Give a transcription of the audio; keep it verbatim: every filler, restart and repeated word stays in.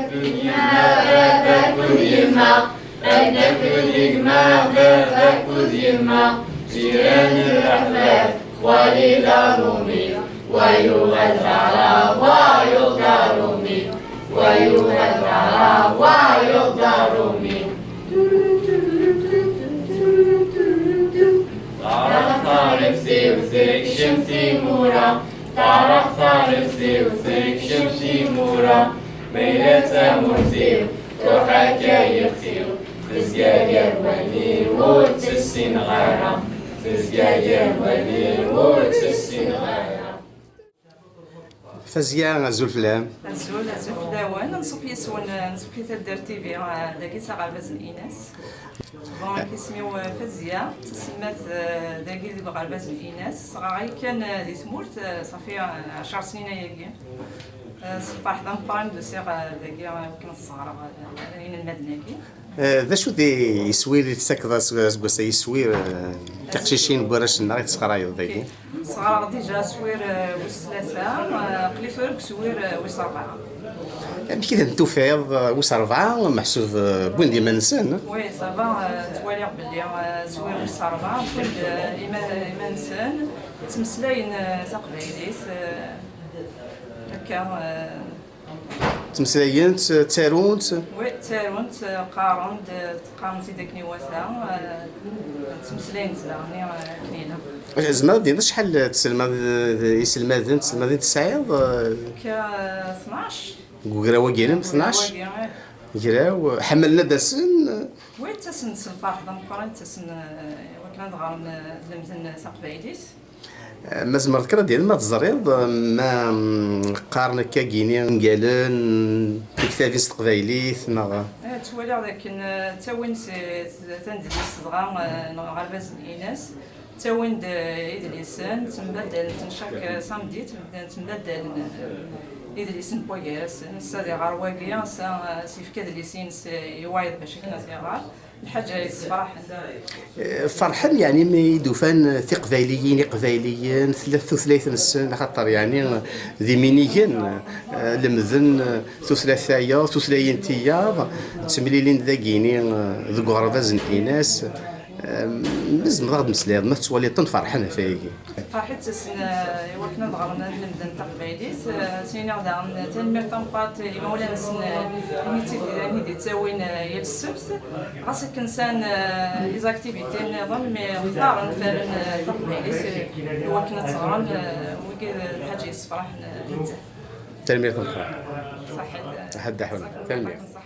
Yemma, baba akked yemma, adda akked gma, baba akked yemma, jiran d leḥbab, xwali d aṛumi, wa yuɣal d aɛrab, wayeḍ d aṛumi, wa yuɣal d aɛrab, wayeḍ d aṛumi. Tareɣ tarebt-iw tekcem timura, tareɣ tarebt-iw tekcem timura, ma yella d tamurt-iw, truḥ akka yixef-iw, tezga gar wallen-iw ur tt-ssineɣ ara, tezga gar wallen-iw ur tt-ssineɣ ara. Fazya, azul fell-am. Azul, azul fell-awen. Anṣuf yes-wen, anṣuf i Taddart T V, eh, dagi s aɣerbaz n Ines. Bon, nekk isem-iw, eh, Fazya, d taselmadt, eh, dagi deg uɣerbaz n Ines. Ɣriɣ kan, eh, di tmurt, eh, ṣafi, eh, ɛecṛ snin ayagi. Eh, s lferḥ d ameqqran d-usiɣ, eh, dagi, eh, akken ad sseɣreɣ, eh, inelmaden-agi. Eh, d acu d iswir i tettakeḍ as-, aseggas-a, iswir, eh, tiqcicin n warrac-nneɣ i tesɣarayeḍ dagi? Sɣaraɣ dija aswir, eh, wis tlata, eh, aql-i tura deg uswir, eh, wis rebɛa. Amek i ten-tufiḍ, eh, wis rebɛa, meḥsub, eh, wwin-d iman-nsen? Oui, ça va, eh, ttwaliɣ belli, eh, aswir wis rebɛa, wwin-d, eh, ima-, iman-nsen, ttmeslayen, eh, taqbaylit, eh, akka, eh, Ttmeslayent, ttarunt? Oui, ttarunt, qqarent, qqarent-id akken iwata, ttmeslayent daɣen akken ilaq. Tzemreḍ ad d-tiniḍ acḥal n tselmaḍ, iselmaden, tselmadin tesɛiḍ? Ka tnac. Deg ugraw-agi-inem, tnac? Ugraw-agi, ih. Graw, ḥemmlen ad d-asen? Oui, ttasen-d s lferḥ d ameqqran, ttasen, eh, i wakken ad ɣren, eh, ad lemden taqbaylit. Ma tzemreḍ kan ad d-tiniḍ, ma teẓriḍ, ma, mm, qqaren akka gini ungalen, tiktabin s teqbaylit, neɣ? Eh, ttwaliɣ dakken, eh, ttawin s, s, tanedlist dɣa, eh, n uɣerbaz n Ines, ttawin-d, eh, idlisen, ttembadalen-ten chaque, eh, samedi, ttembadalen, eh, idlisen n wagar-asen, ass-a ad iɣer wagi, ass-a, eh, as-yefka adlis-ines, eh, i wayeḍ bac akken ad t-iɣer. Lḥaǧa yessefraḥen. Eh, ferḥen, yeɛni, mi d-ufan tiqbayliyin, iqbayliyen, tella tutlayt-nsen, axaṭer, yeɛni, d iminigen, eh, lemden, eh, tutlayt tayeḍ, tutlayin tiyaḍ, ttemlilin dagini, eh, deg uɣerbaz n Ines. Eh, ma tzemreḍ ad d-tmeslayeḍ, ma tettwaliḍ-ten ferḥen ɣef wayagi? Ferḥ-ittasen, eh, i wakken ad ɣren, ad lemden taqbaylit. Eh, ttiniɣ daɣen, eh, tanemmirt tameqqrant i yimawlan-nsen, eh, imi tt-id-, imi d-ittawin, eh, yal ssebt. Ɣas akken sɛan, eh, les activités nniḍen, mi xtaren, faren, eh, taqbaylit, eh, i wakken ad tt-ɣren, eh, wigi d lḥaǧa yessefraḥen, eh, nezzeh. Tanemmirt tameqqrant. Ṣaḥit. Ḥedd aḥuna. Tanemmirt.